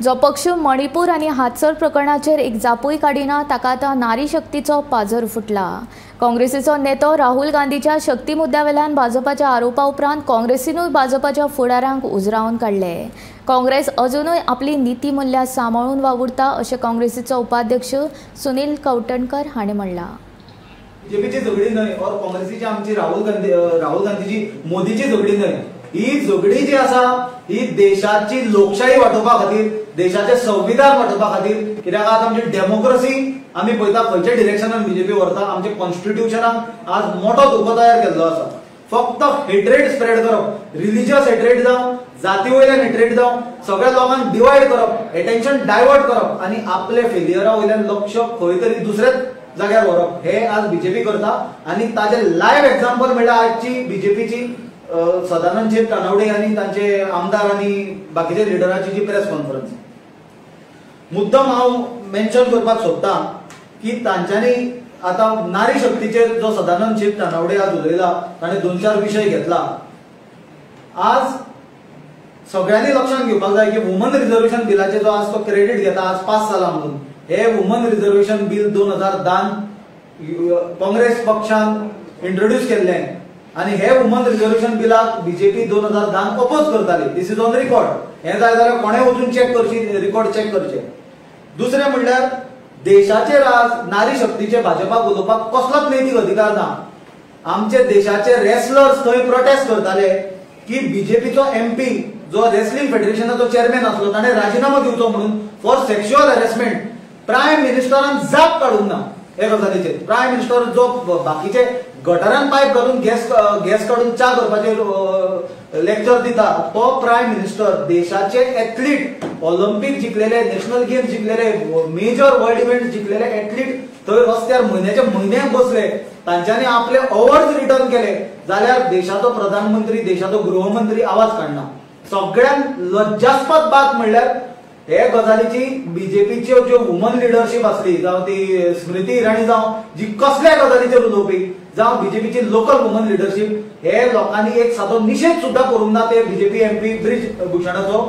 जो पक्ष मणिपूर आनी हातसर प्रकरणाचेर एक जापूय काडिना ताका आतां नारी शक्तीचो पाजर फुटला। काँग्रेसीचो नेतो राहुल गांधीच्या शक्ती मुद्द्यावेल्यान भाजपाच्या आरोपा उपरांत काँग्रेसीनूय भाजपाच्या फुडारांक उजरावन काडले। काँग्रेस अजुनूय आपली नीती मूल्यां सांबाळून वावुरता अशें काँग्रेसीचो उपाध्यक्ष सुनील कवठणकर हाणें म्हणलां। बीजेपीची झगडी न्हय और काँग्रेसीची आमची राहुल गांधीची मोदीची झगडी न्हय, ही झगडी जी आसा ही देशाची लोकशाही वाटोवपा खातीर, देशाचे संविधान वाटोवपा खातीर। कित्याक आज आमची डेमोक्रेसी आमी पळयता खंयच्या डिरेक्शनान बीजेपी व्हरता। आमच्या कॉन्स्टिट्युशनाक आज मोठो धोको तयार केल्लो आसा। फक्त हेट्रेड स्प्रेड करप, रिलिजियस हेट्रेड जावं, जाती वयल्यान हेट्रेड जावं, सगळ्या लोकांक डिवायड करप, एटेन्शन डायवर्ट करप आनी आपले फेलियरा वयल्यान लक्ष खंय तरी दुसऱ्याच जाग्यार व्हरप हे आज बीजेपी करता। आनी ताजे लायव्ह एक्झाम्पल म्हणल्यार आजची बीजेपीची सदानंद शेट तानावडे आनी तांचे आमदार आनी बाकीचे लिडराची जी प्रेस कॉन्फरन्स। मुद्दम हांव मेन्शन करपाक सोदता की तांच्यांनी आतां नारी शक्तीचेर जो सदानंद शेट तानावडे आज उलयला, ताणें 2-4 विशय घेतला। आज सगळ्यांनी लक्षांत घेवपाक जाय की वुमन रिजर्वेशन बिलाचे जो आज तो क्रेडीट घेता आज पास जाला म्हणून, हे वुमन रिजर्वेशन बिल 2010 काँग्रेस पक्षान इंट्रोड्यूस केल्लें आनी हे वुमन रिजर्वेशन बिलाक बीजेपी 2010 अपोज करताली। This is on record. हे जाय जाल्यार कोणें वचून चॅक करची, रिकॉर्ड चॅक करचे। दुसरें म्हणल्यार देशाचेर आज नारी शक्तीचे भाजपाक उलोवपाक कसलोच नैतीक अधिकार ना। आमचे देशाचे रेसलर्स थंय प्रोटेस्ट करताले की बीजेपीचो एमपी जो रेसलिंग फेडरेशनाचो चेअरमॅन आसलो ताणें राजिनामो दिवचो म्हणून फॉर सेक्शुअल हॅरेसमेंट। प्रायम मिनिस्टरान जाप काडूंक ना हे गजालीचेर। प्रायम मिनिस्टर जो बाकीचे गटरान पायप घालून गॅस काडून च्या करपाचेर लेक्चर दिता तो प्रायम मिनिस्टर देशाचे एथलीट, ऑलिम्पीक जिखलेले, नॅशनल गेम्स जिखलेले, मेजर वर्ल्ड इव्हेंट जिखलेले एथलीट थंय रस्त्यार म्हयन्याच्या म्हयन्याक बसले, तांच्यांनी आपले अवॉर्ड्स रिटर्न केले जाल्यार देशाचो प्रधानमंत्री, देशाचो गृहमंत्री आवाज काडना। सगळ्यांत लज्जास्पद बात म्हणल्यार हे गजालीची बीजेपीच्यो ज्यो वुमन लिडरशीप आसली, जावं ती स्मृती इराणी जावं जी कसल्या गजालीचेर उलोवपी, जावं बीजेपीची लोकल वुमन लिडरशीप, हे लोकांनी एक सादो निशेध सुद्दां करूंक ना ते बीजेपी एमपी ब्रिज भूषणाचो।